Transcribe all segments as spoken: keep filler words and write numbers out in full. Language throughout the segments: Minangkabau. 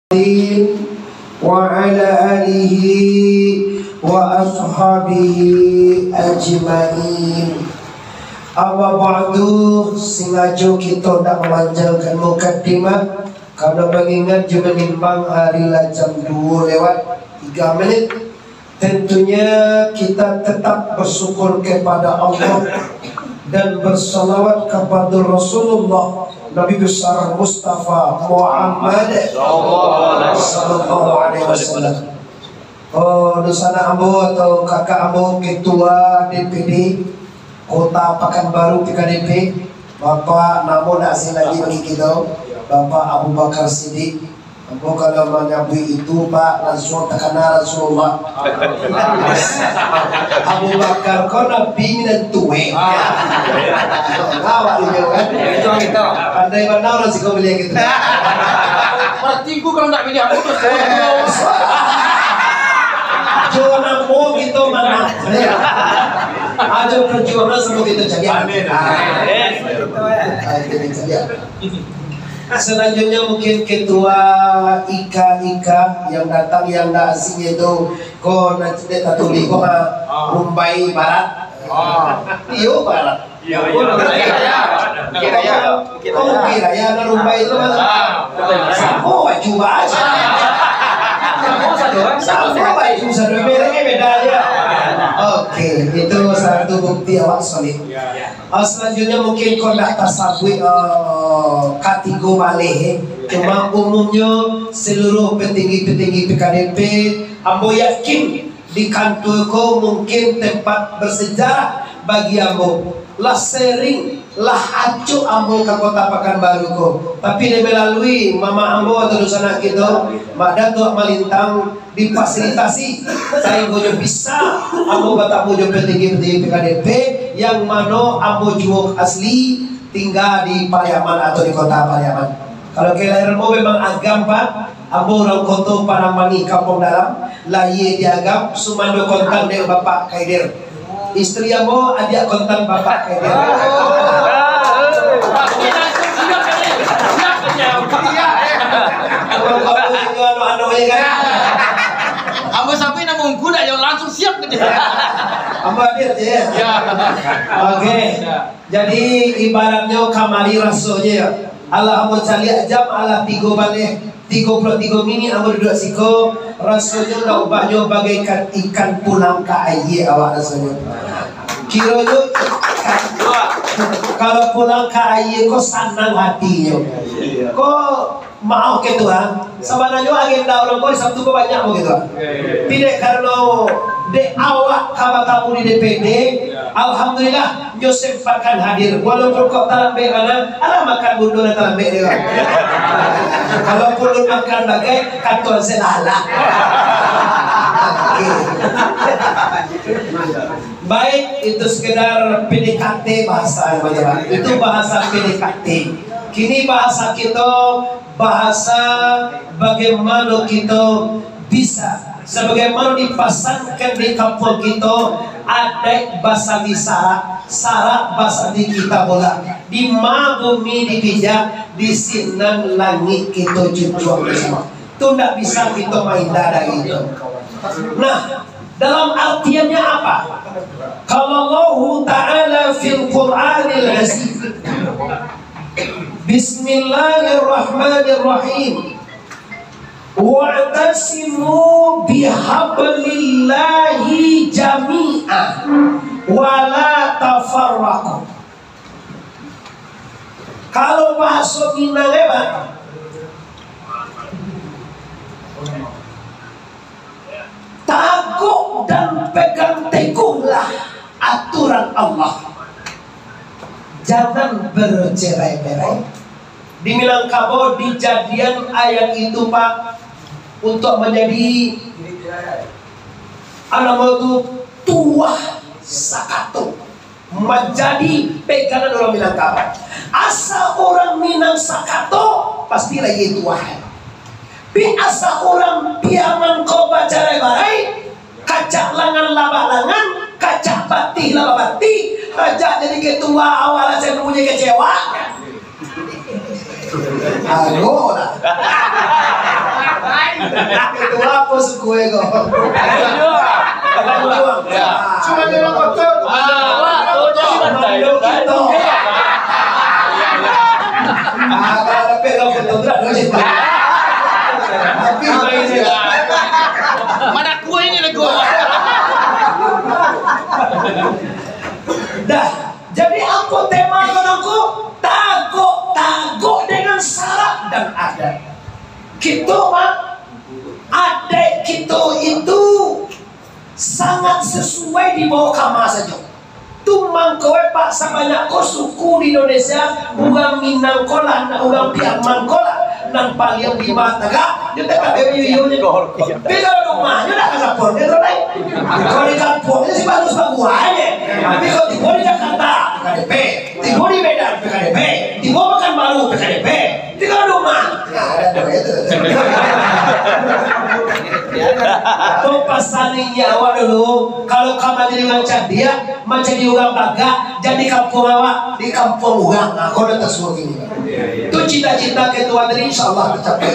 Muhammadin wa ala alihi wa ashabihi ajmain. Amma ba'du, singajo kito ndak mamanjangkan mukadimah, karano mangingat jo manimbang hari lah jam duo lewat tigo minit. Tentunya kita tetap bersyukur kepada Allah dan bersalawat kepada Rasulullah Nabi Besar Mustafa Muhammad Sallallahu Alaihi Wasallam. Oh, dunsanak ambo atau kakak ambo, Ketua D P D Kota Pakanbaru P K D P, Bapak, namo ndak asing lagi bagi kito, Bapak Abu Bakar Siddiq. Ambo kalau manyabuik itu, Pak, langsuang takana Rasulullah. Abu Bakar ko Nabi minantu, eh. Awak tu jauh, kan? Pandai bana urang siko baliak gitu. Berarti ku kalau ndak pilih aku tu. Jo namo kito manang. Ajo perjuangan samo kito caliak. Amin. Ah, kito caliak. Selanjutnya mungkin ketua I K I K yang datang, yang ndak asing itu, ko nan dek tatulih ko ha, Rumbai Barat. Iyo, Barat. Iyo, iyo. Bukit Raya. Bukit Raya. Oh, Bukit Raya, ada Rumbai itu, Mas. Samo baju baja. Samo baju, satu merek, beda aja. Oke, itu satu bukti awak solid. Ah, selanjutnya mungkin ko ndak tasabuik, ah, katigo baleh, eh. Cuma umumnyo seluruh petinggi-petinggi P K D P, ambo yakin di kantua ko mungkin tempat bersejarah bagi ambo. Lah sering, lah acok ambo ka Kota Pakanbaru ko. Tapi dek melalui mama ambo atau dunsanak kito, Mak Datuak Malintang, difasilitasi, sainggonyo bisa ambo batamu jo petinggi-petinggi P K D P, yang mano ambo juo asli tingga di Pariaman atau di Kota Pariaman. Kalau kelahiran ambo memang Agam, Pak, ambo urang Koto Padang Manih, Kampuang Dalam, lahia di Agam, sumando kontan dek Bapak Kaidir. Istri ambo adiak kontan Bapak Kaidir. Tapi langsung siap tadi. Siap tadi. Iya. Kalau kau itu anu-anu ya kan. Ambo sampai nak mungku dah, yo langsung siap tadi. Ambo hadir je ya. Ya. Oke. Ya. Jadi ibaratnyo kamari rasonyo ya. Alah ambo caliak jam, alah tigo baleh. Tigo puluah tigo minit ambo duduak siko, rasonyo lah ubahnyo bagaikan ikan pulang ka aia awak rasonyo. Kironyo ikan, kalau pulang ka aia ko sanang hatinyo. Ko maoh ketua, sabananyo agenda urang ko di Sabtu ko banyak mo ketua. Tapi dek karano dek awak ka batamu di D P D, alhamdulillah, nyo sempatkan hadir, walaupun kok talambek bana, alah makan bundo nan talambek tu. Kalau pulun makan bagai, katuan selalah. Oke. Baik, itu sekedar P D K T bahasa, teman-teman. Itu bahasa P D K T. Kini bahasa kito, bahasa bagaimana kito bisa, sebagaimana dipasankan di kampuang kito, adaik basandi sarak, sarak basandi kitabullah. Di ma bumi dipijak, di sinan langik kito junjuang. Tu ndak bisa kito mahinda dari itu. Nah, dalam artiannya apa? Kalau Allah Ta'ala fil Qur'anil Azim, Bismillahirrahmanirrahim. "Wa'tasimu bihablillahi jami'a wa la tafarraqu." Kalau bahaso Minang, eh, Pak, tagok dan pegang teguhlah aturan Allah. Jangan bercerai-berai. Di Minangkabau dijadian ayat itu, Pak, untuk menjadi, apa nama tu, tuah sakato. Manjadi pegangan urang Minangkabau. Asa urang Minang sakato, pasti lah iye tuah. Pi asa urang Piaman ko bacarai-barai, kacak langan labak langan, kacak batih labak batih, rancak jadi ketua awak lah sia nunyo kecewa. Ayo lah. Ketua apo suku e ko? Cuma dia nak kotor. Ah, tu jadi bantai tu, kan? Ah, kalau ada pelok kotor tu dah dua juta. Tapi mana kue ini lego? Dah, jadi apo tema ko nangko? Tagok, tagok dengan syarak dan adat. Kito, Pak, adaik kito itu sangat sasuai di bawah kama sajo. Tu mangko, eh, Pak, sabanyak ko suku di Indonesia, urang Minang ko lah, urang Piaman ko lah, nan paliang bima tagak, nyo tatap iyo-iyo nyo. Tapi kalau di rumah nyo dak ka sapor, nyo tu lai. Kalau di kampuang nyo si bagus baguai nyo. Tapi kalau tibo di Jakarta, P K D P. Tibo di Medan, P K D P. Tibo Pekanbaru, P K D P. Tibo di rumah. Nah, ada duit tu. Tu pasal inyo awak dulu, kalau ka manjadi urang cadiak, manjadi urang bagak, jan di kampuang awak, di kampuang urang. Nah, kau dah tasuo gini. Tu cita-cita ketua tadi, insya Allah tercapai.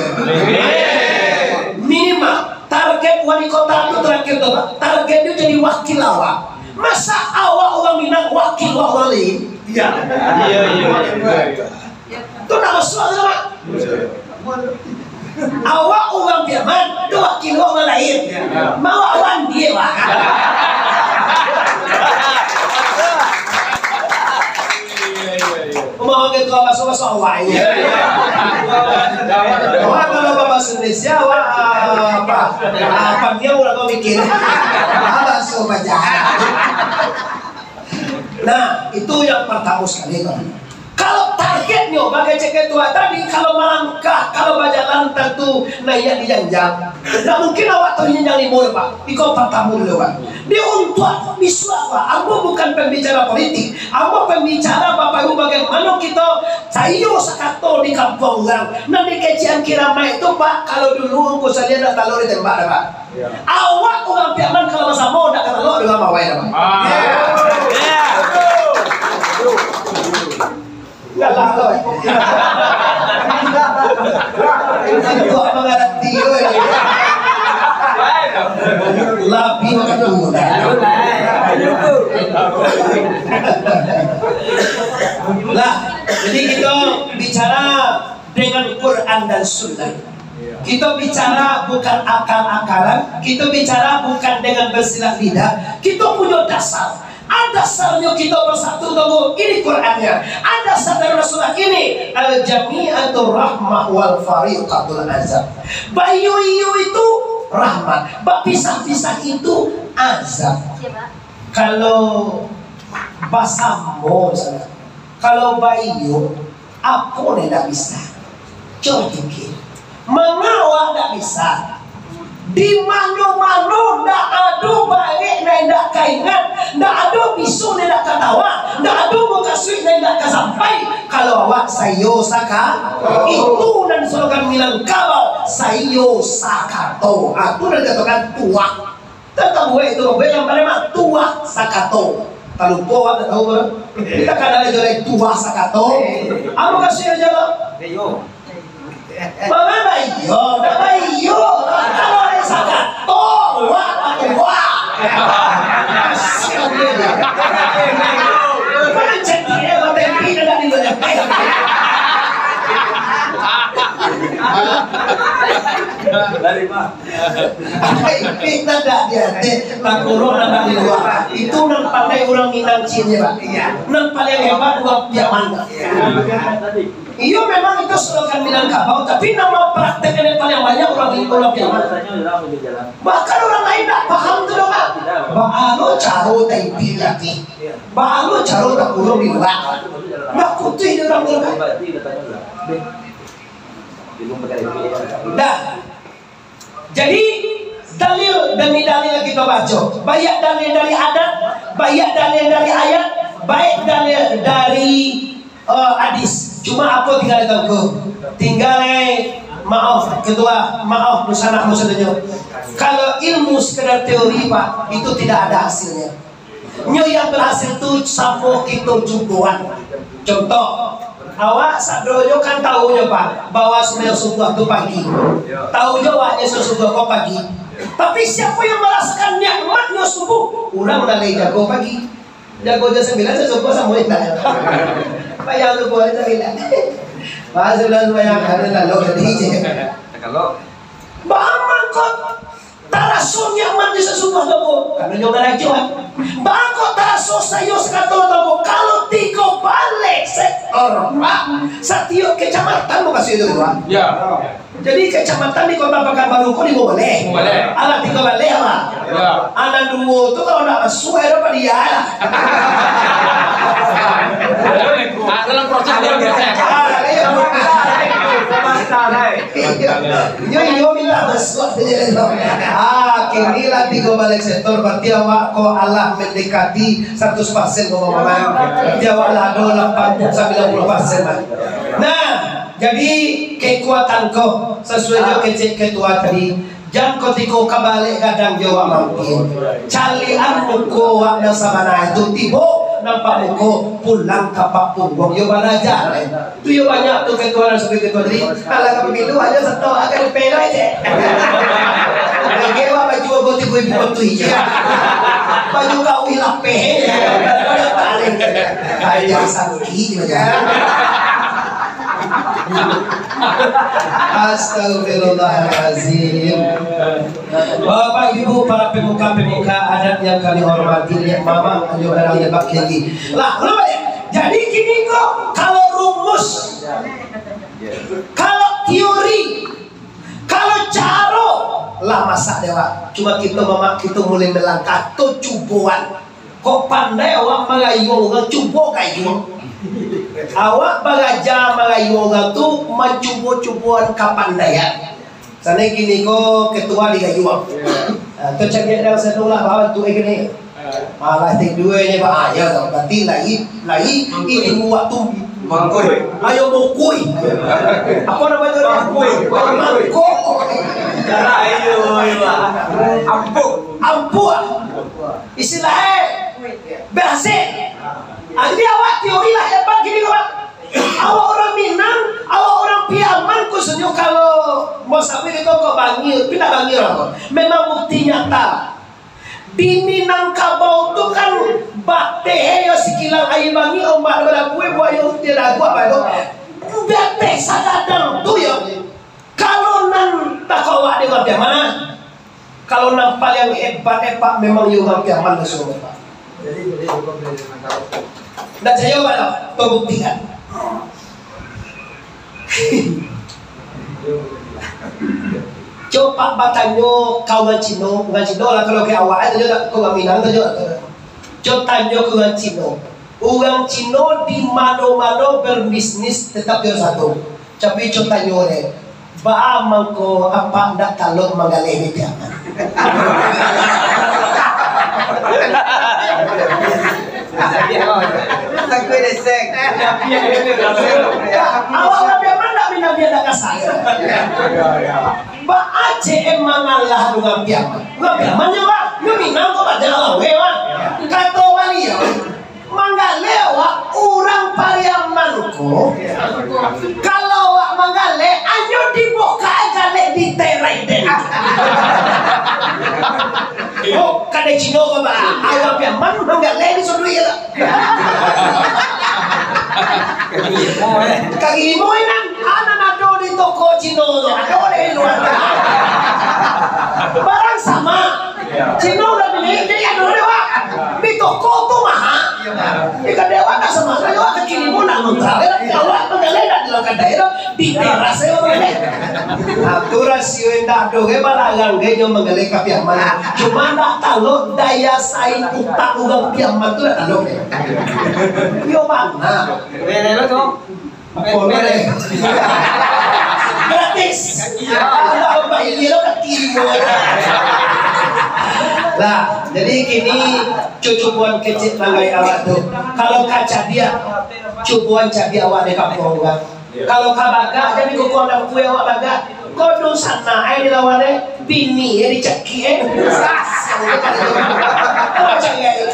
Minimal, target wali kota tu terakhir tu, Pak. Target tu jadi wakil awak. Masa awak urang Minang, wakil awak urang lain? Iya. Iya, iya, iya. Tu nak masuak tu, Pak? Awak urang Piaman, tu wakil awak urang lain. Mawak urang dia, Pak. Mau ketua masuk-masuk awak, iya. Wah, kalau bahasa Indonesia, wah, apa? Apa dia urang kau mikir? Ah, bahasa bajahan. Nah, itu yang pertama sekali, Pak. Kalau targetnyo, bagai cek ketua tadi, kalau malangkah, kalau bajalan, tantu naiak di janjang. Ndak mungkin awak tu di janjang limo, Pak. Iko partamo dulu, Pak. Di untuak bisuak, Pak. Ambo bukan pambicara politik. Ambo pambicara, Bapak Ibu, bagaimana kito saiyo sakato di kampuang urang. Nan di kecek Angki Ramai tu, Pak, kalau dulu Ungku Salian ndak talok ditembak dah, Pak. Awak urang Piaman kalau basamo ndak ka talok dengan mawai dah, Pak. Galak lo. Kok mangarati lo. Labi makan tunggu dah. Lah, jadi kito bicara dengan Quran dan Sunnah. Kito bicara bukan akal-akalan, kito bicara bukan dengan bersilat lidah, kito punyo dasar. A dasarnyo kito basatu tunggu, ini Qurannya. A dasar dari Rasulullah ini, al-jami'atu rahmah wal fariqatul azab. Baiyo-iyo itu rahmat, bapisah-pisah itu azab. Kalau basamo sajo, kalau baiyo, apo nan indak bisa? Cubo pikia. Manga awak ndak bisa? Di mano-mano ndak ado barek nan indak ka ingat, ndak ado bisu nan indak ka tawa, ndak ado mukasuik nan indak ka sampai, kalau awak saiyo saka-, itu nan slogan Minangkabau, saiyo sakato. Ah, tu nan dikatokan tuah. Tatabuek itu, buek nan paling mah, tuah sakato. Talupo awak, ndak tahu kan? Kita kan ada jual tuah sakato. Apa kasih aja lah? Iyo. Manga baiyo, ndak baiyo. Kalau ada sakato, wah, wah. Kasihan dia. Mana cek dia, tempi dah di luar. Dari mana? Ipik nan dak di ateh, takurung nan dak di lua. Itu nan pandai urang Minang cinnyo, Pak. Iya. Nan paling hebat urang Piaman, Pak. Iya. Iyo, memang itu slogan Minangkabau, tapi nan mempraktekkan yang paling banyak urang, urang Piaman. Bahkan urang lain dak paham tu doh, Pak. Baa lo caro taipik di ateh? Baa lo caro takurung di lua? Ndak putuih di urang tu, Pak. Dah. Jadi, dalil demi dalil kito baco. Baiak dalil dari adat, baiak dalil dari ayat, baiak dalil dari, eh, hadis. Cuma apo tingga di Tuanku? Tingga, eh, maoh, Ketua, maoh, dunsanak, dunsanak. Kalau ilmu sekadar teori, Pak, itu tidak ada hasilnya. Nyo yang berhasil tu samo kito cuboan. Contoh, awak sadonyo kan tahu nyo, Pak, bahwa sumbayang subuah tu pagi. Tahu nyo awak Subuah ko pagi. Tapi siapo yang marasokan nikmatnyo subuah, urang nan lai jago pagi. Jago jam sambilan, subuah samo indak. Payah subuah jam sambilan. Pas sambilan sumbayang, ado lalu jadi je. Kalau Baa mangko taraso nikmatnyo subuah ko, karano nyo barajo. Baa kok taraso sayo sakato ko, kalau tigo baleh sektor, Pak, satiok kecamatan, mukasuik itu, Pak. Ya. Jadi, kecamatan di Kota Pakanbaru ko limo baleh. Limo baleh. Alah tigo baleh, Pak. Ya. Alah duo tu kalau ndak masuak, ayo, Pak, dia lah. Ah, dalam proses, dalam proses. Ah, iya. Iyo, iyo, minta masuak sajo lah. Ah, kini lah tigo baleh sektor, berarti awak ko alah mendekati seratus persen ko, Bang Maman. Berarti awak lah ado lapan puluh, sembilan puluh persen lah. Nah, jadi kekuatan ko, sasuai jo kecek ketua tadi, jan kutiko ka baleh gadang jo awak mampir. Caliak muko awak nan sabana tu, tibo nampak muko, pulang tapak pungguang yo balajar. Tu yo banyak tu ketua nan sampai ketua tadi. Alah ka pemilu aja setok akan dipelai je. Lagi awak baju ago tigo ribu patuih je. Baju kawin lapeh je. Aja sakit je. Astagfirullahalazim. Bapak Ibu para pemuka-pemuka adat yang kami hormati, liek mamak, anyo barang lebak tinggi. Lah, ulang balik. Jadi kini ko, kalau rumus, kalau teori, kalau caro, lah masak deh, Wak. Cuma kito mamak, kito mulai melangkah tu cuboan. Kok pandai awak marayuang urang, cubo kayuang. Awak baraja marayuang urang tu mancubo-cuboan kapandaian. Sanai kini ko ketua digayuang. Ah, tu cadiak dalam sadong lah, bawa tu eh kini. Ah, lah, tek dua ni, bah, ah, ya, berarti lai, lai, ini buat tu. Mangkoi. Ayo mangkoi. Apa namanya tu? Mangkoi. Mangkoi. Ayo, ayo, bah. Ampuk. Ampuk. Istilah eh, berhasil. Ah, jadi awak teori lah hebat gini, kawan. Awak urang Minang, awak urang Piaman khususnyo, kalau mau sampai di toko Bangil, pindah Bangil lah, kawan. Memang bukti nyata. Di Minangkabau tu kan bateh yo sikilang aia bangih, ombak balabue, buayo tiada aguak, apa tu? Bateh sagadang tu yo. Kalau nan takawak di urang Piaman, kalau nan paliang hebat, eh, Pak, memang yo urang Piaman lah suruh, Pak. Ndak cayo, Pak, dah? Pabuktian. Coba batanyo ka urang Cino, urang Cino lah, kalau ka awak, eh, tanyo ka urang Minang, tanyo. Coba tanyo ka urang Cino. Urang Cino di mano-mano berbisnis tetap juara satu. Tapi coba tanyo deh, baa mangko apak ndak talok manggaleh di Piaman? Takut desek. Awak urang Piaman ndak minta biar ndak kasar. Baa C M mangalah urang Piaman? Urang Piaman nyo, Bang. Nyo Minang ko banyak lawe, Bang. Kato baliau, manggaleh awak urang Pariaman ko, kalau awak manggaleh, anyo dibuka galeh di terai den. Oh, kadai Cino ko, Bang. Urang Piaman manggaleh di suduik lah. Kaki limo nan, anan ado di toko Cino tu, ado di luar. Barang sama. Cino lah bini, jadi ado di awak. Di toko tu maha. Di kadai awak tak sama, kadai awak kaki limo nak ngontra, awak manggaleh nak di dalam kadai tu. Di teras sajo manggaleh. Nah, tu rasio indak ado ge balarang ge nyo manggaleh ka Piaman. Cuma ndak talok daya saing utak urang Piaman tu ndak talok ge. Yo bana. Boleh lo tu. Boleh. Gratis. Ndak bayia lo kaki. Lah, jadi kini cucubuan kecek tanggai awak tu. Kalau ka cadiak, cubuan cadiak awak di kampuang urang. Kalau ka bagak, jadi kukuang dapua awak bagak. Kodong sana ai dilawan ai, bini ai dicakik ai. Sasau je pado tu. Awak cari ai.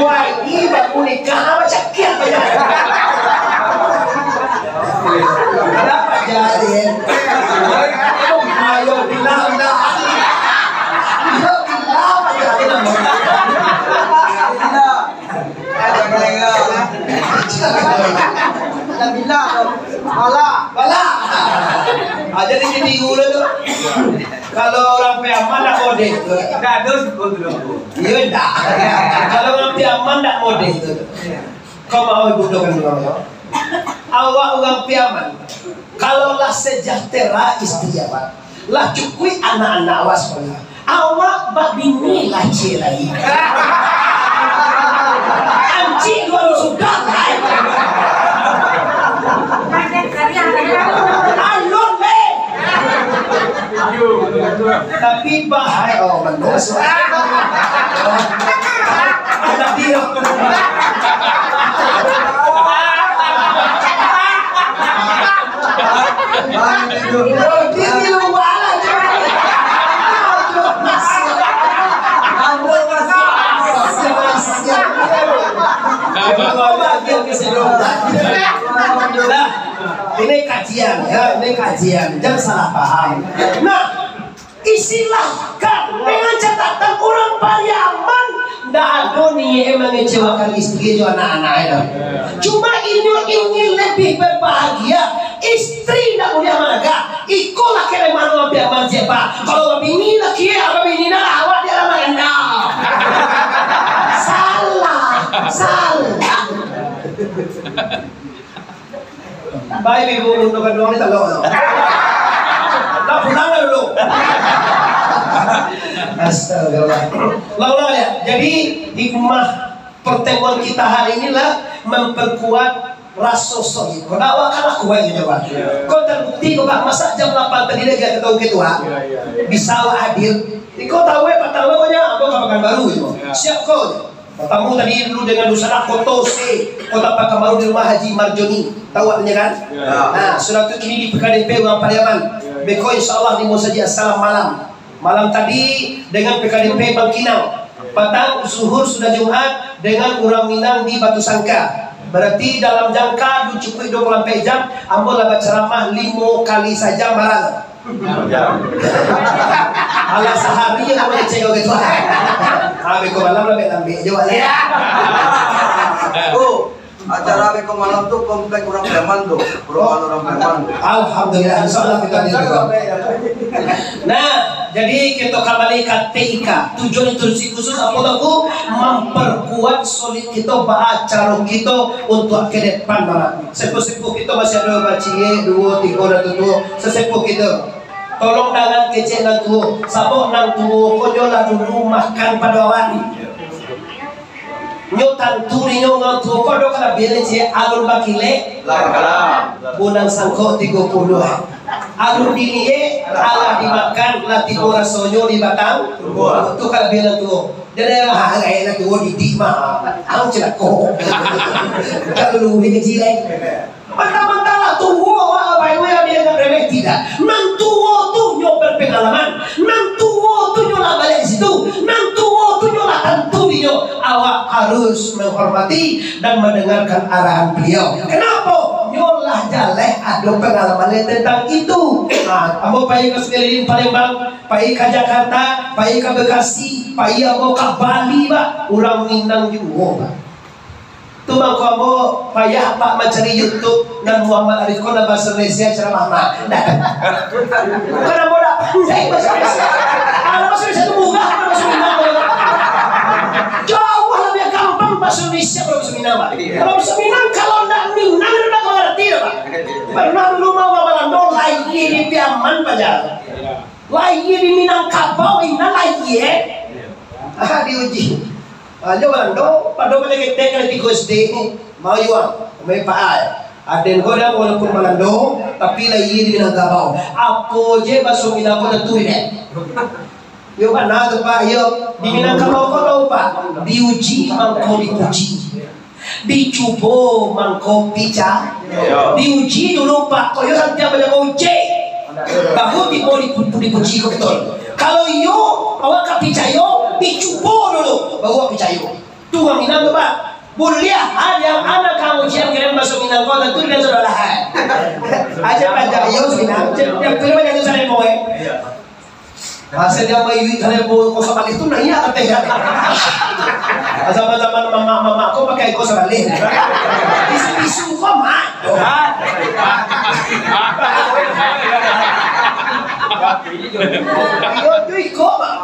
Wah, ini baru nikah, awak cakik apa ya? Kenapa jadi? Jadi, jadi guru tu. Kalau urang Piaman ndak model tu. Ndak ado suku tu, Tuanku. Iyo, ndak. Kalau urang Piaman ndak model tu. Kau mau ibu doakan dulu, ya? Awak urang Piaman. Kalau lah sejahtera istri awak, lah cukuik anak-anak awak sekolah, awak babini lah ciek lai. Ancik dua sudah lai. Alun lai. Tapi bahai, oh, menusuk. Tapi, Nah, ini kajian, ya, ini kajian, jangan salah paham. Nah, isilahkan dengan catatan urang Pariaman ndak ado niat mangecewakan istri jo anak-anak itu. Cuma inyo ingin lebih berbahagia, istri ndak buliah maragak. Ikolah kelemahan urang Piaman, siapa? Kalau babini laki, abah bini nak awak dia lah maragak. Salah, salah. Baik, ibu, untuk kedua ni tak tahu. Nak pulang lah dulu. Astagfirullah. Ulang-ulang ya. Jadi, hikmah pertemuan kita hari inilah memperkuat raso sohib. Kau dakwah kan kuat je jawab. Kau terbukti kau, Pak, masa jam lapan tadi lagi kata orang ketua. Bisa awak hadir. Iko tahu eh, patang lah banyak, abang kat Pekanbaru je. Siap kau je. Batamu tadi dulu dengan Dusanak Koto C, Kota Pekanbaru di rumah Haji Marjoni. Tahu artinya kan? Ya. Nah, sudah tu kini di P K D P urang Pariaman. Ya, ya. Beko insya Allah di Musajik Assalam malam. Malam tadi dengan P K D P Bangkinang. Patang zuhur sudah Jumat dengan urang Minang di Batu Sangka. Berarti dalam jangka du-, cukuik dua puluh ampek jam, ambo lah bacaramah limo kali sajam malam. Alah, sahari yang kamu ngecek kau gitu. Ah, beko malam lambek-lambek je, Wak. Ya. Oh, acara beko malam tu komplek urang preman tu. Perumahan urang preman tu. Alhamdulillah, insya Allah kita di situ. Nah, jadi kita kembali ke T I K. Tujuan instruksi khusus apa tu? Memperkuat solid kita, baa caro kita untuk ke depan, Bapak. Sepuh-sepuh kito masih ado baciek, duo, tigo, nan tuo, sesepuh kito. Tolong dangan kecek nan tuo, sabab nan tuo ko nyo lah dulu makan pado awak. Nyo tantu di nyo nan tuo ko ado kalabiahan ciek, alun bakilek. Lah kalam. Bunang sangkok tigo puluah. Alun diliek, alah dimakan, lah tibo rasonyo di batang. Tu kalabiahan nan tuo. Jadi, ha, gaek lah tuo didik mah. Ang cilako. Kalau lu ni kecil, eh. Mentang-mentang lah tuo, wah, apa yang dia anggap remeh, tidak. Nan tuo tu nyo berpengalaman. Nan tuo tu nyo lah balik situ. Nan tuo tu nyo lah tantu di nyo. Awak harus menghormati dan mendengarkan arahan beliau. Kenapa? Nyo lah jaleh ado pengalaman tentang itu. Ha, ambo pai ka Sekeliling Palembang. Pai ka Jakarta, pai ka Bekasi, pai ambo ka Bali, Pak. Urang Minang juo, Pak. Tu mangko ambo payah, Pak, mancari YouTube nan Muhammad Arif ko nan bahaso Indonesia ceramah, Pak. Bukan ambo dak pandai bahaso Indonesia. Kalau bahaso Indonesia tu murah, bahaso Minang. Jauh lebih gampang bahaso Indonesia kalau bahaso Minang, Pak. Kalau bahaso Minang, kalau ndak Minang, ndak mengerti, Pak. Pernah dulu mah urang Balando lahia di Piaman, Pak, jar. Lahia di Minangkabau, inan lahia. Ah, diuji. Ah, nyo Balando, pado mah ketek kali tigo S D ni. Mau juo, main Pak ai. Aden ko dah walaupun Balando, tapi lahia di Minangkabau. Apo je baso Minang ko tantu dek. Yo bana tu, Pak, yo. Di Minangkabau ko tahu, Pak? Diuji mangko dipuji. Dicubo mangko pica-, diuji dulu, Pak. Koyo santiang banyak uji. Baru tibo dipu-, dipuji ko betul. Kalau iyo, awak ka picayo, dicubo dulu, baru awak picayo. Tu urang Minang tu, Pak. Buliah, ah, yang anak kamu ciam kirim baso Minang ko, tantu dia sudah lah, hai. Aja panjang iyo Minang, yang kirim aja tu saling boy. Masa dia main duit, kalau yang bawa kosong balik tu, naiak ka ateh kan. Zaman-zaman mamak-mamak ko pakai kosong balik. Bisu-bisu ko, Mak. Iyo tu iko, Pak.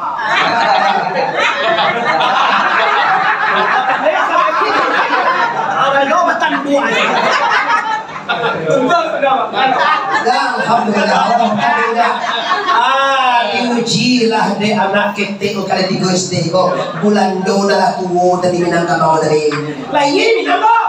Ada lo batang dua. Ya, alhamdulillah, alhamdulillah. Ah, diuji lah dek anak ketek ko kali tigo S D ko. Bulando dah lah tuo tadi Minangkabau tadi. Lah, iyo Minangkabau.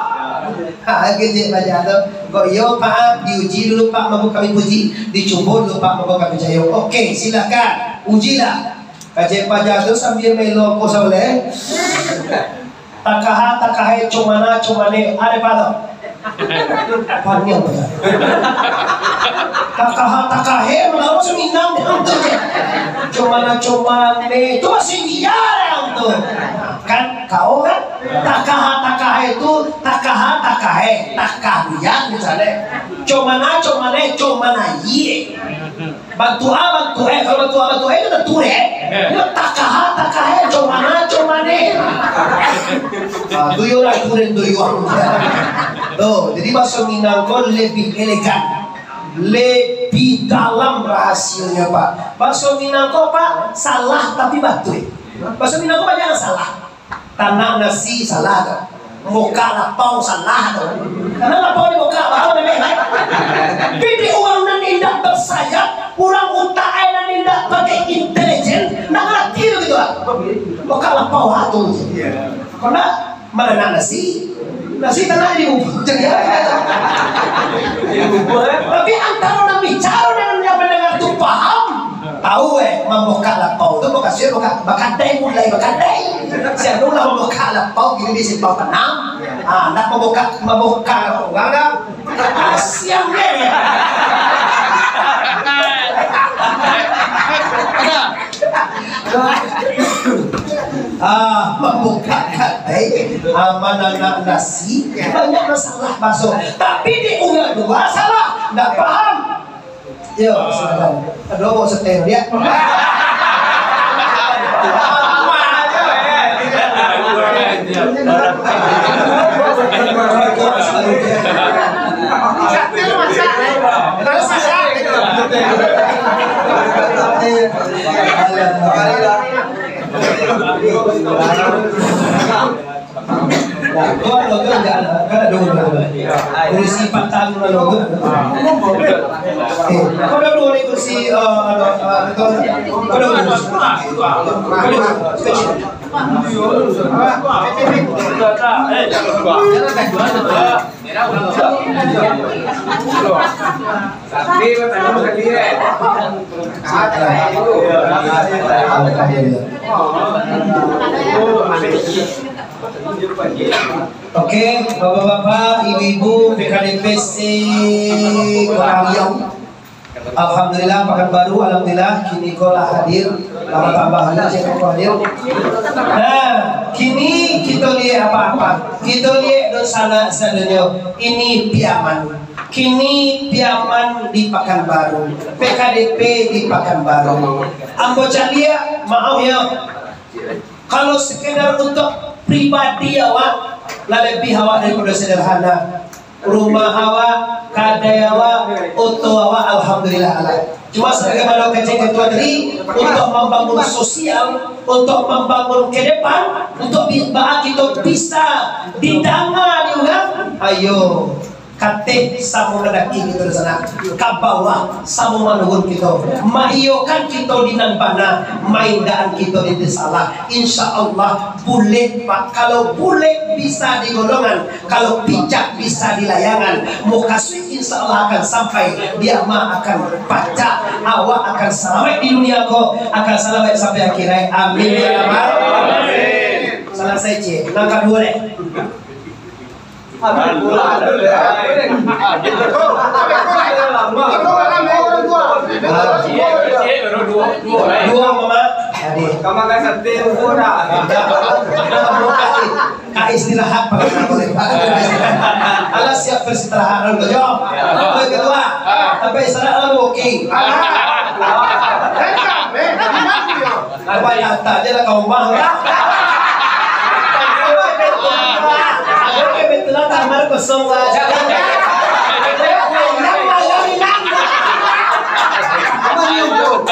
Ha, kecek bajak tu. Kok iyo, Pak, diuji dulu, Pak, mangko kami puji, dicubo dulu, Pak, mangko kami jayo. Oke, silakan, ujilah. Kecek bajak tu sambia melo ko sabaleh. Takaha, takahe, comana, comane, ade, Pak, tu. Paniang, Pak. Takaha, takahe, mangko bahasa Minang tu je. Comana, comane, tu bahasa India tu. Kan, kau kan? Takaha, takahe tu, takaha, takahe, takah buyan misalnya. Comana, comane, comana ye. Bantu a, bantu e. Kalau bantu a, bantu e itu tentu deh. Yo, takaha, takahe, comana, comane. Ah, tu yo lah, tu den tu yo. Tuh, jadi bahasa Minang ko lebih elegan, lebih dalam rahasionyo, Pak. Bahasa Minang ko, Pak, salah tapi batul. Bahasa Minang ko banyak yang salah. Tanak nasi salah tu. Mokak lapau salah tu. Karena lapau dibokak, baru namanya. Tapi di urang nan indak bersayap, urang utak e nan indak pakai intelijen, ndak ngarati tu gitu ah. Mokak lapau ha tu. Karena mananak nasi, nasi tanak di bubuk. Jadi apa? Tapi antaro nan bicara dengan yang mendengar tu paham, Tahu, eh, mambokak lapau tu, mukasuik bokak, bakadai mulai, bakadai. Siang tu lah mambokak lapau, kini di Simpang Panam. Ah, nak mambokak, mambokak lapau urang dah. Ah, siang deh. Ah, mambokak kadai, ah, mananak nasi, banyak masalah baso. Tapi di urang dua salah, ndak paham. Yo, silakan. Aduh, bawa setel dia. Nah, tu ado tu, kan ado tu. Kursi patang tu ado tu. Eh, kau ado duo ni kursi, eh, ado, eh, betul. Kau ado duo kursi. Kau ado duo kursi. Oke, bapak-bapak, ibu-ibu, P K D P se Kota Riau. Alhamdulillah, Pakanbaru, alhamdulillah, kini ko lah hadir, lah batambah lagi cek ko hadir. Nah, kini kito liek apa-apa, kito liek dunsanak sadonyo, ini Piaman. Kini Piaman di Pakanbaru, P K D P di Pakanbaru. Ambo caliak, maaf yo, kalau sekedar untuk pribadi awak, lah lebih awak daripado sederhana. Rumah awak, kadai awak, oto awak, alhamdulillah lah. Cuma sebagaimana kecek ketua tadi, untuk mambangun sosial, untuk mambangun ke depan, untuk bi-, baa kito bisa didanga di urang, ayo, kateh samo mandaki kito di sana, ka bawah samo manurun kito, maiyokan kito di nan bana, maindaan kito di nan salah. Insya Allah, bulek, Pak. Kalau bulek bisa di golongan, kalau picak bisa di layangan, mukasuik insya Allah akan sampai, diama akan pacak, awak akan salamaik di dunia ko, akan salamaik sampai akhirat. Amin, ya Rabbal Alamin. Salasai, cik. Nan kaduo, deh. Duo, Mama. Jadi. Ka istirahat, Pak. Alah, siap istirahat dulu, yo. Oke, ketua. Sampai istirahat lah, oke. Alah. Apa kata aja lah kau mah. Oke, betulan kamar kosong lah. Yang malam hilang. Apa ni, Bro?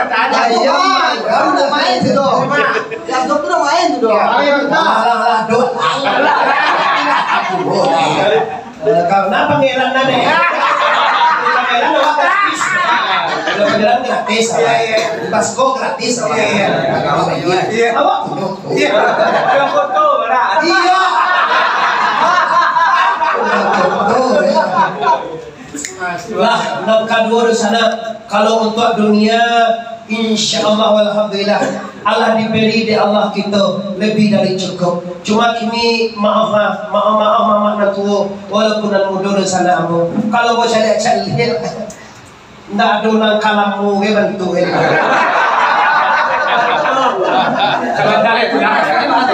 Ayo, kamu nak main tu doh. Yang tu pun nak main tu doh. Ayo, alah, alah, alah, doh. Alah, alah, alah, alah. Eh, kau nak pangeran lah, deh. Pangeran awak gratis. Kalau pangeran gratis, awak. Iya, iya. Basko gratis, awak. Iya, iya. Kalau bayar. Iya. Awak. Iya. Yang foto mana? Iya. Foto, ya. Lah, nan kaduo di sana, kalau untuak dunia, insya Allah, alhamdulillah, alah diberi dek Allah kito lebih dari cukup. Cuma kini, maaf, ah, maaf, maaf, mamak nan tuo, walaupun nan mudo di sana ambo. Kalau bacaliak-caliak, ndak ado nan ka lamo ge bantuak e.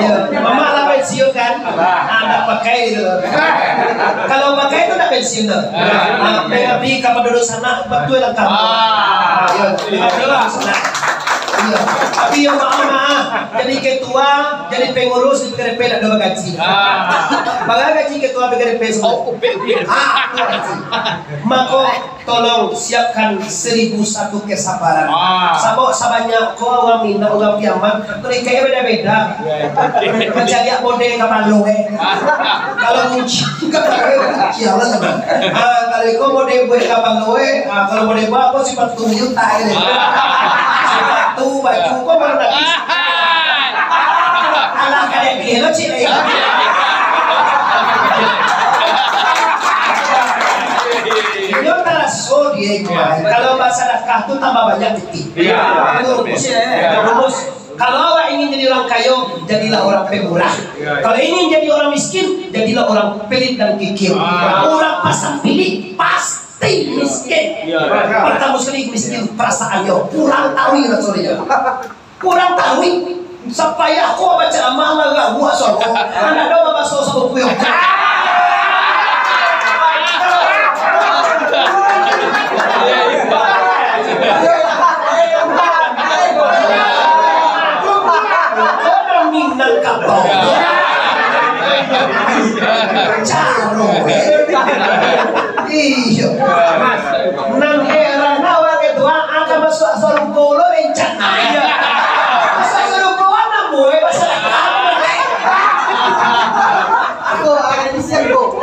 Iyo, mamak lah pensiun kan? Ah, ndak pakai gitu. Kalau pakai tu ndak pensiun tu. Ah, mengabdi kapado dunsanak, batua lah kamu. Ah. Iyo, mengabdi kapado dunsanak. Iyo. Tapi yo maaf, maaf. Jadi ketua, jadi pengurus di P K D P ndak ado bagaji. Ah. Bara gaji ketua P K D P semua? Oh, upik, upik. Ah, itu gaji. Mako, tolong siapkan seribu satu kesabaran. Ah. Sabab sabanyak ko urang Minang, urang Piaman, mereka beda-beda. Iya, iya. Macam dia model kapalo, eh. Ah. Kalau kunci, kapalo, eh, kunci Allah sama. Ah, kalau iko model buat kapalo, eh. Ah, kalau model buat apa, sipatu juta ini. Ah. Sipatu, baju, kok baru nak. Alah, kada dia lo, cik, eh. Iyo, taraso dia itu, iya, kan. Kalau basadakah tu tambah banyak titik. Iya. Itu rumus. Iya. Rumus. Kalau awak ingin jadi orang kayo, jadilah orang pemurah. Iya, iya. Kalau ingin jadi orang miskin, jadilah orang pelit dan kikir. Ah. Orang pasang bilik pasti miskin. Iya. Pertama sekali miskin perasaannyo, kurang tahu rasonyo. Kurang taruih, sapayah ko bacaramah marauak suaro, anak do babaso sabuku yo. Minangkabau. Caro, eh. Iyo. Nan heran awak ketua, ah, ka masuak sarugo lo rencana. Masuak sarugo, ah, namo, eh, masalah kamu, eh. Ko, ah, di siang, ko.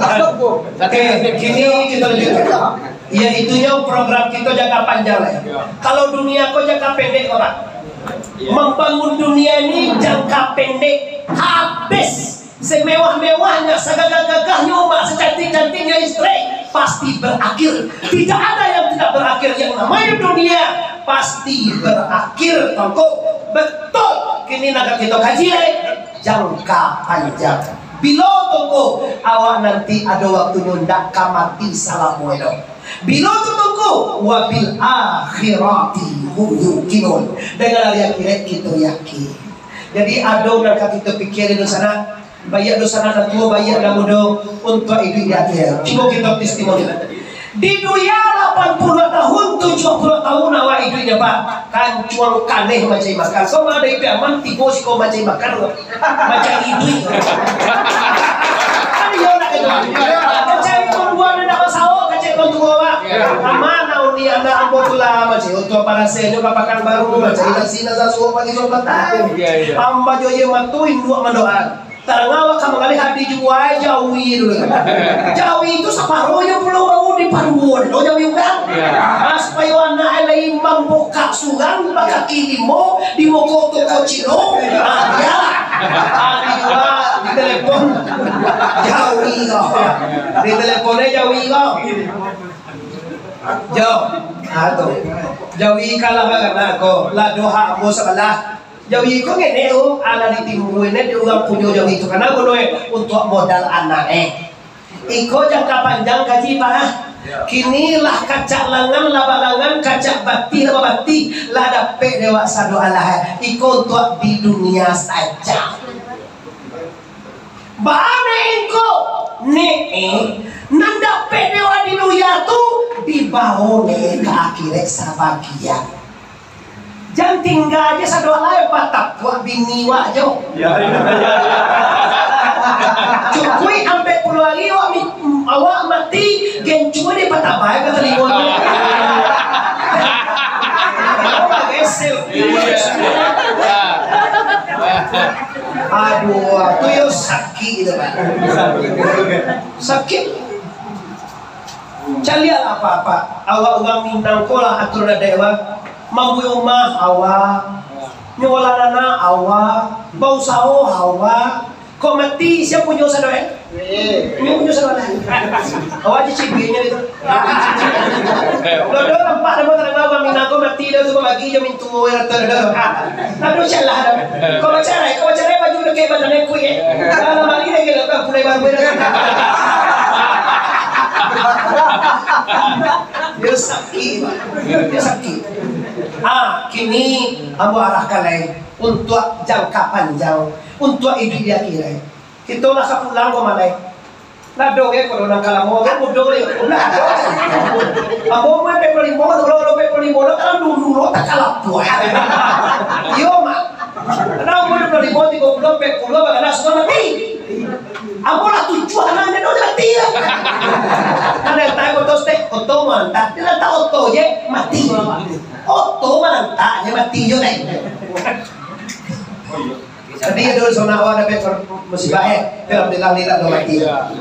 Aduh. Oke, kini kita lanjutkan. Yaitunyo program kito jangka panjang lah, ya. Kalau dunia ko jangka pendek, Bapak. Iya. Membangun dunia ini jangka pendek, habis. Semewah-mewahnya, segagah-gagahnyo rumah, secantik-cantiknya istri, pasti berakhir. Tidak ada yang tidak berakhir. Yang namanya dunia pasti berakhir, Tuangku. Betul. Kini nan ka kito kaji, eh, jangka panjang. Bilo tu ko, awak nanti ado waktunyo ndak ka mati salamo-lamonyo. Bilo tu ko, wa bil akhirati hum yuqinun. Dengan hari akhirat kito yakin. Jadi, ado nan ka kito pikia di sana, baiak di sana nan tuo, baiak nan mudo, untuak iduik di akhirat. Cubo kito testimoni. Di dunia lapan puluah tahun, tujuah puluah tahun awak iduiknyo, Pak. Kancuang kaneh mancari makan. Ko mah dari Piaman tibo siko mancari makan, mancari iduik. Kan iyo nak itu. Mancari pembuat nak basawo, mancari pembuat, Pak. Aman, nauni anak ambo tu lah, mancari untuak parasenyo ka Pakanbaru, mancari nasi nan sasuo pagi sopan. Iya, iya. Amba jo iyo matu induak mandoa. Tarang awak ka manggaleh hadi juo ai jawi tu. Jawi tu saparuahnyo pulo baru diparuo dek jawi urang. Iyo. Ah, supayo anak lai mambukak surang bakaki limo di muko toko Cino. Ah, iyo. Ah, dijuo di telepon. Jawi ko. Di telepon e jawi ko. Jo. Ah, tu. Jawi kalah baganak ko. Lah doha ambo sabalah. Jawi ko ngenek tu, alah ditimbun dek urang punyo jawi tu. Karano guno e untuak modal anak e. Iko jangka panjang kaji, Pak, ah. Kini lah kacak langan, lah balangan, kacak batih, lah babatih, lah dapek dek awak sado alah e. Iko untuak di dunia saja. Baa nek engkau, nek, eh, nan dapek dek awak di dunia tu, dibawo nek ka akhirat sabagian. Jan tingga aja sadolah, batapuak bini wak jo. Ya, ya. Cukuik ampek puluah ari awak mi-, awak mati, gen cubo dek patah Ayo ka talimo tu. Geser. Aduh, tu yo sakik tu, Pak. Sakik. Caliak apa-apa. Awak urang Minang ko lah aturan adaik awak. Mambuek rumah awak. Nyukolah anak awak. Bausaho awak. Kok mati, sia punyo sado, eh? Inyo punyo sado lah. Awak aja cibinyo itu. Dodo nampak namo tadanga urang Minang ko mati dah tu, bagi jo mintuo yang rata dodo. Aduh, salah dah. Kau bacarai, kau bacarai baju dekat badan aku, eh. Dalam hari lagi lah, kau pulai baru dah. Dia sakit, Pak. Dia sakit. Ah, kini ambo arahkan lai untuak jangka panjang, untuak iduik di akhirat. Kito lah ka pulang ko malai. Nado ge ko nan ka lamo tu mudo le. Nado. Ambo umua ampek puluah limo tu, kalau ampek puluah limo tu, kalau dulu lo tak kalah puas. Iyo, Mak. Karena umua dua puluh lima, tiga puluh, empat puluh, bagana sudah mati. Ambo lah tujuah anak dia dah mati lah. Ada tak oto stek, oto mantap. Dia tak oto je mati. Oto mantap je mati je deh. Jadi, ado sanak awak dapek musibah, eh. Tapi alhamdulillah, ni lah dah mati.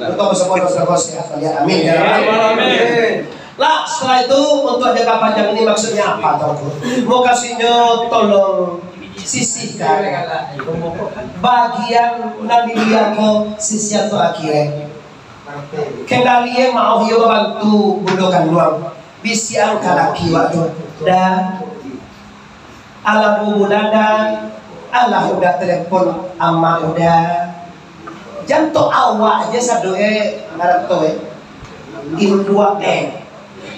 Untuak basamo dosa-dosa sehat baliak. Amin, ya Rabbal alamin. Lah, setelah itu, untuak jangka panjang ini maksudnya apa, Tuanku? Mukasuiknyo tolong sisihkan bagian nan di dia ko, sisiah tu akhirat. Kendali, eh, maoh iyo babantu bundo kanduang. Bisiakan ka laki wak tu. Dah. Alah bulan dah. Alah udah telepon amak udah. Janto awak je sado, eh, ngarato, eh. Induak, eh.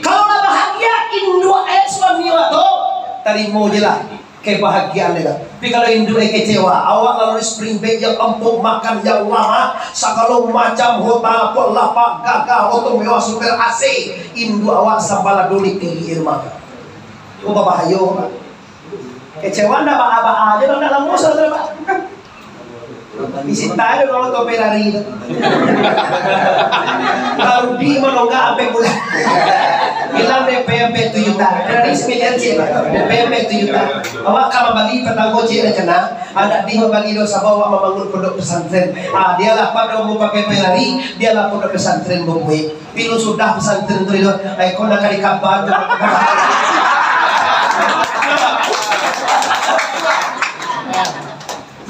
Kalau lah bahagia induak, eh, suami wak tu, tarimo je lah. Kebahagiaan dia. Tapi kalau induak kecewa, awak lalui spring bed yang empuk, makan yang lama, sagalo macam hotel, lapok lapak, gagah, oto mewah, super A C, induak awak sambaladun di tinggi rumah. Itu babahayo, Pak. Kecewa ndak baa-baa aja, ndak lamo salah, Pak. Isi tayo kalau tope lari tu. Kalau di malonggak ampe bulan. Bilang D P ampe tu juta. Dari sembilan cik, Pak. D P ampe tu juta. Awak ka mambali patang kocik dah cenah. Anak di mambali do sabab awak mambangun pondok pesantren. Ah, dialah pado mau pakai pelari, dialah pondok pesantren babuek. Pilu sudah pesantren tu, Ridho. Ai, kau nak kali kabar tu.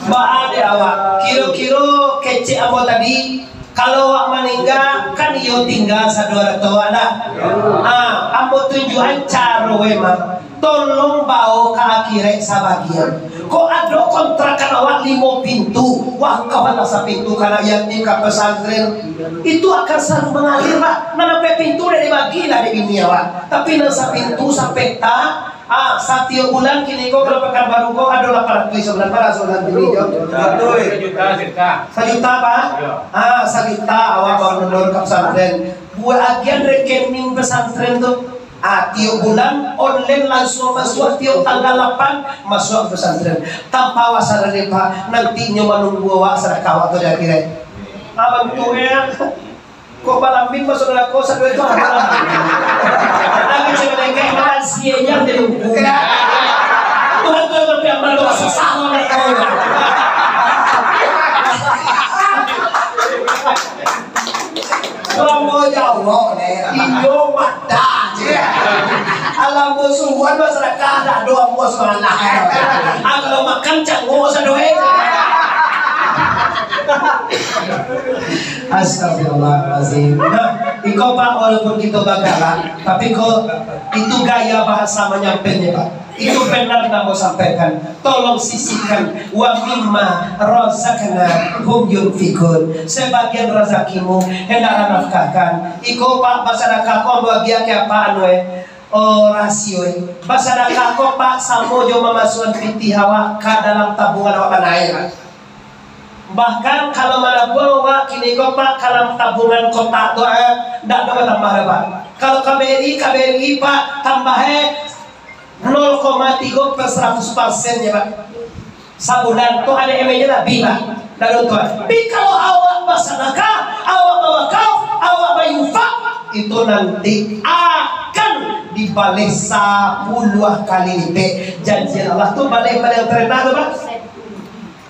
Baa dek awak? Kiro-kiro kecek ambo tadi, kalau awak maningga, kan iyo tingga sado arato awak, ndak? Ah, ambo tunjuakan caro, emang. Tolong bao ka akhirat sabagian. Kok ado kontrakan awak limo pintu, wah, kawan lah sapintu ka anak yatim, ka pesantren. Itu akan selalu mangalir, Pak. Nan ampek pintu dah dibagi lah dek bini awak. Tapi nan sapintu, sapetak, ah, satiok bulan kini ko, kalau Pekanbaru ko ado lapan ratuih sabulan, bara sabulan bini jo? Sajuta, sajuta. Sajuta, Pak? Iyo. Ah, sajuta awak bawa nodor ka pesantren. Buat agian rekening pesantren tu. Ah, tiok bulan online langsung masuak, tiok tanggal lapan masuak pesantren. Tanpa awak sadari, Pak, nanti inyo manunggu awak sadakah awak tu di akhirat. Abang tu, ya. Kok balambin masuk neraka, sadua itu apa? Lagi cewek lengkek, malah sianya jadi hukum. Tuhan tu yang berpihak pada dosa, salah neraka. Lamo jawab, leh. Iyo, madah je. Alam bosuhan masyarakat, tak ada ambo salah. Ah, kalau makan, cangok sadoe. Astagfirullahalazim. Nah, iko, Pak, walaupun kita bagalak, tapi kok itu gaya bahasa menyampainya, Pak. Itu benar nan ambo sampaikan. Tolong sisihkan, wa mimma razaqnahum yunfiqun. Sebagian razakimu, hendaklah nafkahkan. Iko, Pak, basadakah ko ambo agiah ka Apak anu, eh, oh, rasio, eh. Basadakah ko, Pak, samo jo mamasuakan pitih awak ka dalam tabungan awak bana, eh, Pak. Bahkan kalau manabuang awak kini ko, Pak, ka dalam tabungan kotak tu, eh, ndak ado batambah doh, Pak. Kalau K B R I, K B R I, Pak, tambah, eh, nol koma tigo per seratus persen je, Pak. Sabulan tu ada M J lah, bi, Pak. Lalu tu, bi, kalau awak basadakah, awak bawakaf, awak bayunfak, itu nanti akan dibaleh sapuluah kali lipek. Janji Allah tu baleh-baleh yang terendah tu, Pak.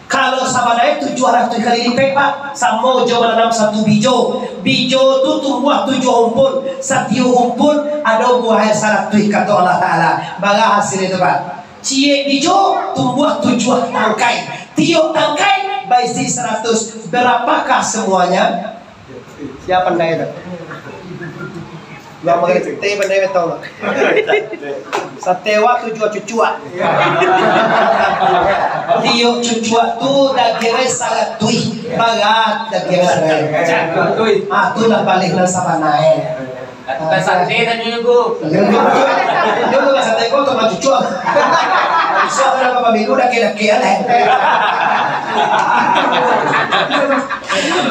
Kalau sabananyo tujuah ratuih kali lipek, Pak, samo jo mananam satu bijo. Bijo tu tumbuah tujuah umpun, satiok umpun ado buahnyo saratuih, kato Allah Ta'ala. Bara hasilnyo tu, Pak? Ciek bijo tumbuah tujuah tangkai. Tiok tangkai baisi saratuih. Berapakah semuanya? Sia pandai tu? Yang mengerti pandai betul. Sate wak tujuah cucuak. Tiok cucuak tu dagiangnyo saratuih. Bara dagiang sabananyo. Ah, tu lah baleh nan sabananyo. Tukang sate tanyo ko. Yo, yo, yo. Yo, tukang sate ko, tukang cucuak. Cucuak, kalau paminggu, dakek-dakek lah.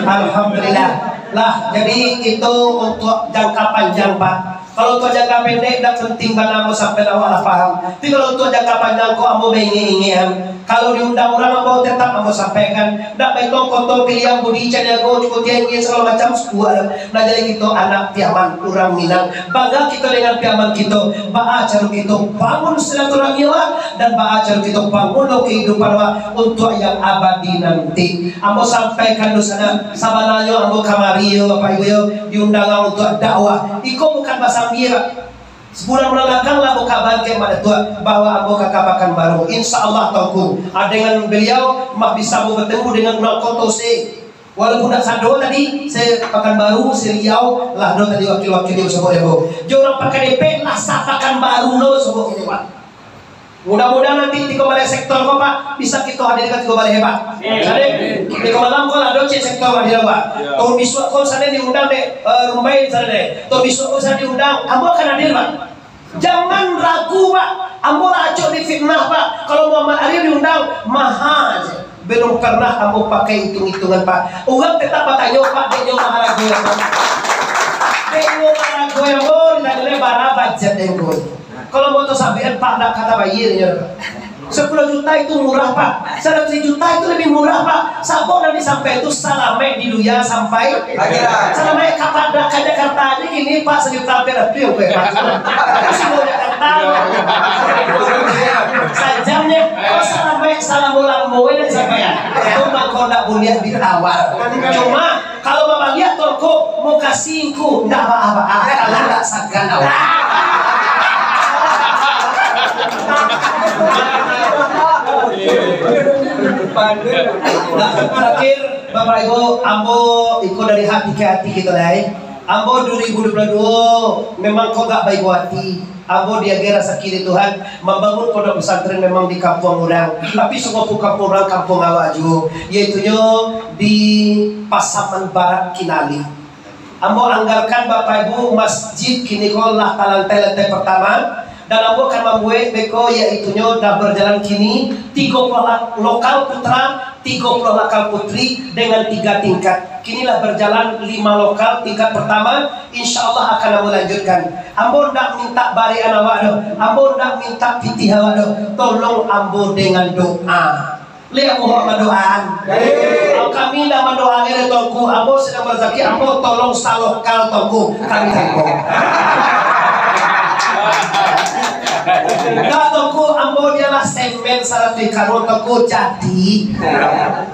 Alhamdulillah. Lah, jadi itu untuk jangka panjang, Pak. Kalau untuk jangka pendek, dak penting bana, ambo sampai awak lah paham. Tapi kalau untuk jangka panjang ko, ambo baingek-ingekan. Kalau diundang urang, ambo tetap ambo sampaikan. Dak baitong koto pilihan budi, caniago, cukup tinggi, sagalo macam, sukuak lah. Nah, jadi kito anak Piaman, urang Minang. Bangga kito dengan Piaman kito. Baa caro kito bangun silaturahmi awak, dan baa caro kito bangun lo kehidupan awak untuk yang abadi nanti. Ambo sampaikan dulu sanak, sabananyo ambo kamari yo, Bapak Ibu yo, diundang untuk dakwah. Iko bukan basambia, Pak. Sabulan-bulan balakang lah ambo kabakan ka Mak Datuak bahwa ambo ka, ka Pakanbaru. Insya Allah, Tuanku, ah, dengan beliau mah bisa ambo batemu dengan urang koto se. Walaupun dak sado tadi, se Pakanbaru, se Riau, lah ado tadi wakil-wakilnyo basobok dek ambo. Jo urang Pakan Depek lah sa-Pakanbaru lo basobok kini, Pak. Mudah-mudahan nanti tigo baleh sektor ko, Pak, bisa kito hadirkan tigo baleh, Pak. Amin. Jadi, tigo malam ko lah ado ciek sektor hadir, Pak. Ya. Tahun bisuak ko sanan diundang dek, eh, Rumbai sanan dek. Tahun bisuak ko sanan diundang, ambo akan hadir, Pak. Jangan ragu, Pak. Ambo lah acok difitnah, Pak. Kalau Muhammad Arif diundang, maha je. Belum pernah ambo pakai itung-itungan, Pak. Urang tetap batanyo, Pak, dek nyo maharago ambo. Dek nyo maharago ambo, ditanyo bara bajet ambo. Kalau moto sabian, Pak, ndak ka tabayia nyo, Pak. Sapuluah juta itu murah, Pak. Saratuih juta itu lebih murah, Pak. Sabab nan disampaian tu salamaik di dunia sampai akhirat. Salamaik ka Padang, ka Jakarta aja kini, Pak, sajuta ampia ratuih, Pak. Itu semua Jakarta. Sajamnya, oh, salamaik, salamo-lamo nan disampaian. Itu mangko ndak buliah ditawar. Cuma, kalau babaliak toko, mukasuik ko ndak baa-baa, kalau ndak sagan awak. Nah, terakhir, Bapak Ibu, ambo iko dari hati ka hati kito lai. Ambo dua ribu dua puluh dua memang ko agak baibo hati. Ambo diagiah rasaki dek Tuhan, mambangun pondok pesantren memang di kampuang urang, tapi sungguahpun kampuang urang, kampuang awak juo, yaitunyo di Pasaman Barat Kinali. Ambo anggarkan, Bapak Ibu, masjid kini ko lah talantai lantai pertama, dan ambo akan mambuek beko, yaitunyo dah berjalan kini tigo puluah la-, lokal putra, tigo puluah lokal putri dengan tiga tingkat. Kini lah berjalan lima lokal tingkat pertama, insya Allah akan ambo lanjutkan. Ambo ndak minta barian awak doh, ambo ndak minta pitih awak doh, tolong ambo dengan doa. Liek muko ambo doaan. Kami ndak mandoaan dek Tuanku, ambo sadang barasaki, ambo tolong salokal Tuanku, kami tarimo. Dah Tuanku, ambo dialah semen saratuih karung Tuanku, jadi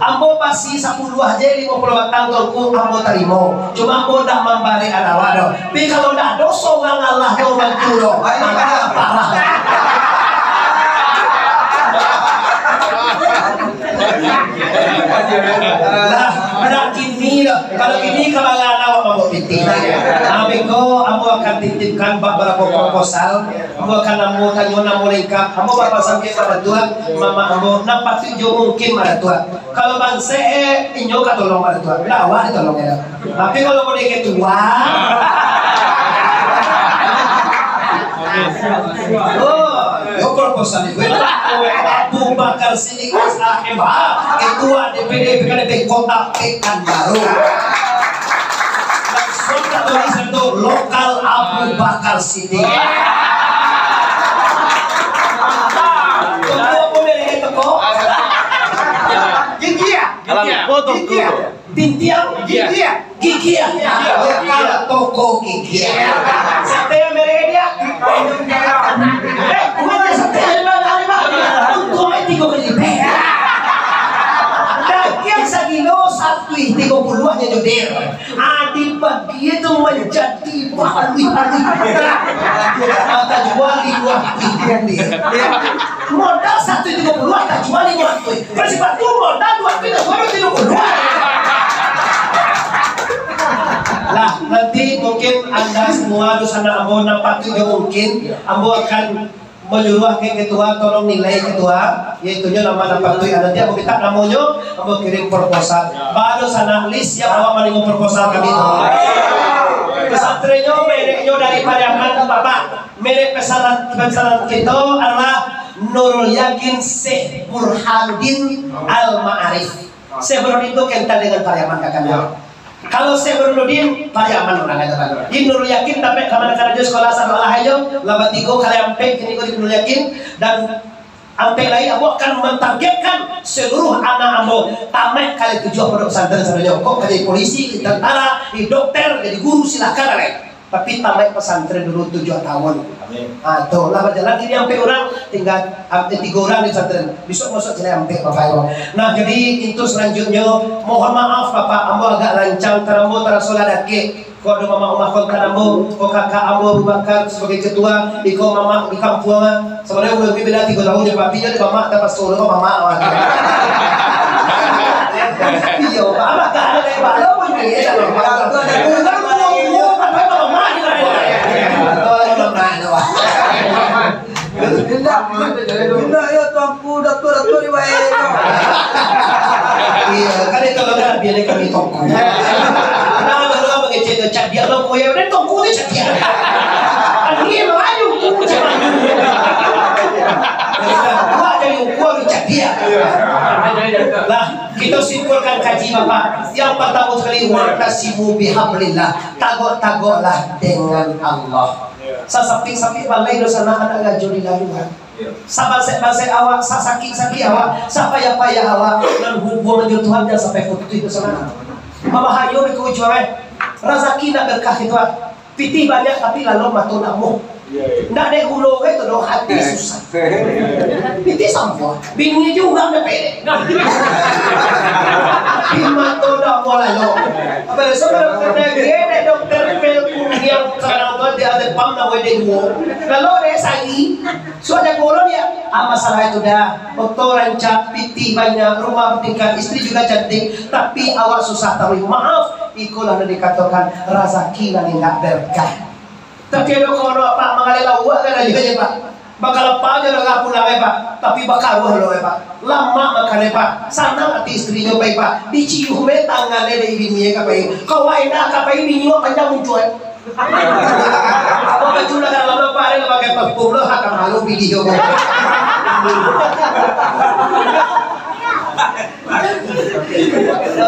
ambo basi sapuluah je limo puluah batang Tuanku, ambo tarimo. Cuma ambo ndak mambarian awak doh. Tapi kalau ndak ado surang alah doh bantu doh, mangko parah. Lah, ndak kini doh. Kalau kini kabaran awak mambuek pitih. Nah, beko ambo akan titipkan babarapo proposal. Ambo akan ambo tanyo namo lengkap. Ambo bapasang ka Mak Datuak, mamak ambo, nan patuik jo mungkin Mak Datuak. Kalau bansaik, eh, inyo ka tolong Mak Datuak. Ndak awak ditolong, yo. Tapi kalau mode ketua, oh, yo proposal itu. Abu Bakar Siddiq S A M H, ketua D P D P K D P Kota Pekanbaru. Langsung ka tulis itu lokal Abu Bakar Siddiq. Tunggu apa mereka teko? Gigi ya? Alah, lupa tu, Gigi ya? Tintiang? Gigi ya? Gigia. Bukan toko gigia. Sate merek dia. Eh, bukan sate dari mana, dari mana? Untung aja tiga kali lipat. Daging sakilo satu tiga puluh aja jodoh. Adi bagi itu menjadi bahalui-halui. Kata jual di luar pikiran dia. Modal satu tiga puluh, kata jual di luar pikiran. Kalau sifat tu modal dua puluh, dua puluh, dua puluh. Lah, nanti mungkin anda semua dunsanak ambo nan patuik jo mungkin, ambo akan manyuruah ka ketua, tolong nilai ketua, yaitu nyo nama nan patuik. Nanti ambo minta namonyo, ambo kirim proposal. Baru sana list siap awak manarimo proposal kami tu. Pesantrennyo, mereknyo dari Pariaman, Bapak. Merek pesanan, pesanan kito adalah Nurul Yakin Syekh Burhanuddin Al-Ma'arif. Syekh Burhanuddin tu kental dengan Pariaman, kakaknyo. Kalau Syekh Burhanuddin, Pariaman urang kata kan. Di Nurul Yakin, tapi ka mano karajo sekolah sado alah ajo, lah batigo kali ampek kini ko di Nurul Yakin, dan ampek lai, ambo akan mentargetkan seluruh anak ambo tamaik kali tujuah pondok pesantren sadonyo. Kok ka jadi polisi, jadi tentara, jadi dokter, jadi guru, silahkan lai. Tapi tamaik pesantren dulu tujuah tahun. Amin. Ah, tu lah bajalan kini ampek urang, tinggal ampek tigo urang di pesantren. Besok masuk jadi ampek, Bapak Ibu. Nah, jadi itu selanjutnya, mohon maaf Bapak, ambo agak lancang, karano ambo taraso lah dakek. Ko ado mamak rumah kontan ambo, ko kakak ambo Abu Bakar sebagai ketua, iko mamak di kampuang. Sabananyo umua kami beda tigo tahun jo papi, jadi mamak atas pasal ko mamak awak. Iyo, Pak, Abah kan ada kayak balo pun ni, ya, tak apa. Urang tua-tua, kan, Pak, mamak ni, Pak. Oh, mamak tu, Pak. Indak, indak, ya, Tuanku, datuk-datuk ni baik. Iya, kan itu lo kan biar kami tongku. Nah, kalau lo mengecek tu, cak dia lo koyo, dan tongku tu cak dia. Dia melayu, tongku cak dia. Buat dari ukuran cak dia. Lah, kita simpulkan kaji Bapak. Yang pertama sekali, wa'tasimu bihablillah. Tagok-tagoklah dengan Allah. Sasapik-sapik balai dosa nak anak rajo di laluan. Sabansek-bansek awak, sasakik-sakik awak, sapayah-payah awak, nan hubuangan jo Tuhan jan sampai putuih dosa nak. Babahayo di ujuang, eh. Razaki nak berkah gitu, ah. Pitih banyak tapi lalok mato nak muh. Iya, iya. Ndak dek gulo, eh, tu doh, hati susah. Pitih sambuah. Bini jo urang dapek. Di mato dak mau lalu. Apa dia, sama dokter dia, dia dokter pel kuniang sekarang tu, dia ada pam nak buat dia dua. Lalu dia sari, sudah jago ulun dia. Ah, masalah itu dah. Motor rancak, pitih banyak, rumah bertingkat, istri juga cantik, tapi awak susah taruih. Maaf, ikolah yang dikatakan razaki nan indak berkah. Tapi ado kawan awak, Pak, mangaleh lauak kan aja, ya, Pak. Bakalapa aja lah pulang, ya, Pak. Tapi bakaruah lo, ya, Pak. Lamak makan, ya, Pak. Sanang ati istrinyo, Pak, Pak. Dicium, eh, tangan, eh, dari bini, eh, ka, Pak. Kau enak, ka, Pak, bini awak panjang muncuan. Apa baju lah, kalau lama, Pak, ada pakai parfum lo, akan malu bini, yo.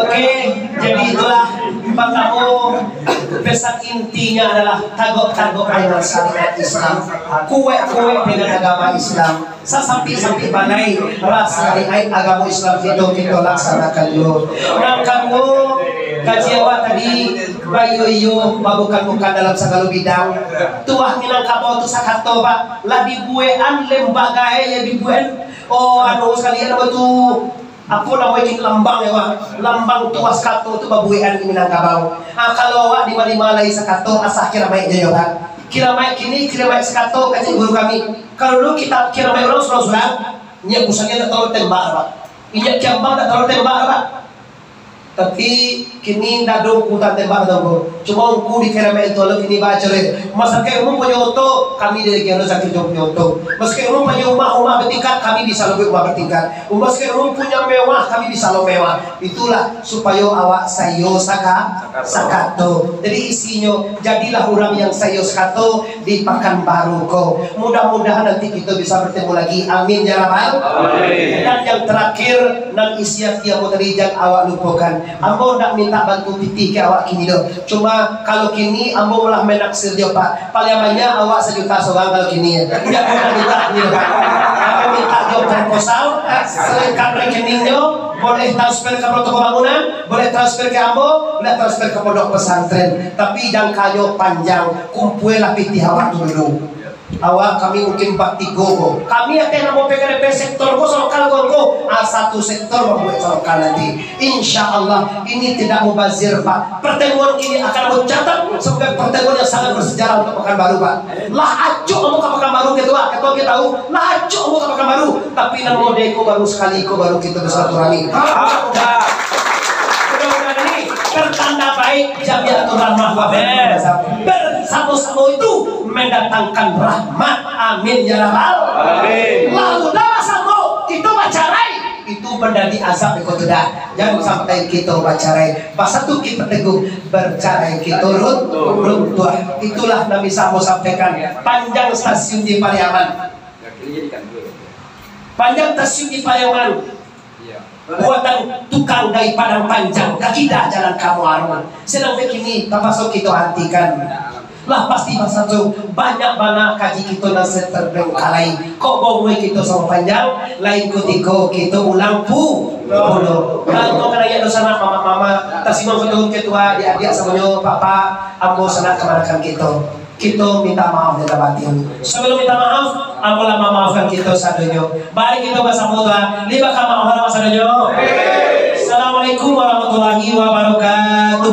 Oke, jadi itulah pertama, pesan intinya adalah tagok-tagok dengan syariat Islam, kuek-kuek dengan agama Islam, sasapik-sapik balai rasa di aik agama Islam kito, kito laksanakan dulu. Nan kaduo, kaji awak tadi, bayo-iyo, babukan-bukan dalam sagalo bidang. Tuah Minangkabau tu sakato, Pak, lah dibuekan lembaga, eh, ya dibuekan, oh, anu, sekalian apa tu, Apo namo kini lambang, ya, Pak? Lambang tuas kato tu babuekan di Minangkabau. Ah, kalau awak di ma-ma lai sakato, asa kiramaik jo, Pak. Kiramaik kini, kiramaik sakato, kecek guru kami. Kalau dulu kita kiramaik urang surang-surang, nyo pusaknyo ndak tahu tembak, Pak. Inyo kiambang ndak tahu tembak, Pak. Tapi kini ndak ado ungku tatembak tu, Ngku. Cuma ungku di kiramaik tu, lalu kini baco deh. Masyarakat umum punyo oto, kami dari Kiano Zakir jo punyo oto. Masyarakat umum punyo umah-umah bertingkat, kami bisa lo buek umah bertingkat. Umbas ka urang punyo mewah, kami bisa lo mewah. Itulah supayo awak saiyo saka-, sakato. Jadi isinyo, jadilah urang yang saiyo sakato di Pakanbaru ko. Mudah-mudahan nanti kito bisa bertemu lagi. Amin ya rabbal. Amin. Dan yang terakhir, nan isi ati ambo tadi jan awak lupokan. Ambo ndak minta bantu pitih ka awak kini doh. Cuma, kalau kini ambo lah manaksir jo, Pak. Paling banyak awak sajuta sorang kalau kini, ya. Ndak pernah minta kini, Pak. Ambo minta proposal, eh, selengkap rekeningnyo, boleh transfer ka protokol bangunan, boleh transfer ka ambo, boleh transfer ka pondok pesantren. Tapi jangkanyo panjang, kumpuilah pitih awak tu dulu. Awak kami mungkin batigo ko. Kami ateh namo P K D P sektor ko, Sorokan ko, ko. Ah, satu sektor mambuek Sorokan nanti. Insya Allah, ini tidak mubazir, Pak. Pertemuan ini akan ambo catat sebagai pertemuan yang sangat bersejarah untuk Pekanbaru, Pak. Lah acok ambo ka Pekanbaru, Ketua. Ketua, kito tahu, lah acok ambo ka Pekanbaru. Tapi nan mode ko baru sakali ko baru kito bersilaturahmi. Mudah-mudahan ini pertanda baik Jamiatul Rahmah, Bapak Ibu. Bersamo-samo itu mendatangkan rahmat. Amin ya rabbal. Amin. Lalu dah basamo, kito bacarai. Itu manjadi azab di kota dah. Jangan sampai kito bacarai. Basatu kito teguh, bercerai kito run-, runtuh. Itulah nan bisa ambo sampaikan. Panjang stasiun di Pariaman. Panjang stasiun di Pariaman. Buatan tukang dari Padang Panjang, kaki dah jalan ka Muaro. Sadang kini tapaso kito hantikan. Lah pasti masa tu banyak bana kaji kito nan terbengkalai. Kok baumua kito samo panjang, lain kutiko kito ulang pu-, pulo. Kalau kau kana dosa nak mama-mama, tasimang kau ketua, adik-adik samonyo, bapak, ambo sanak kamanakan kito. Kito minta maaf lahir batin. Sabalum minta maaf, ambo lah mamaafkan kito sadonyo. Mari kito basamo doa. Liba ka maaf sadonyo. Assalamualaikum warahmatullahi wabarakatuh.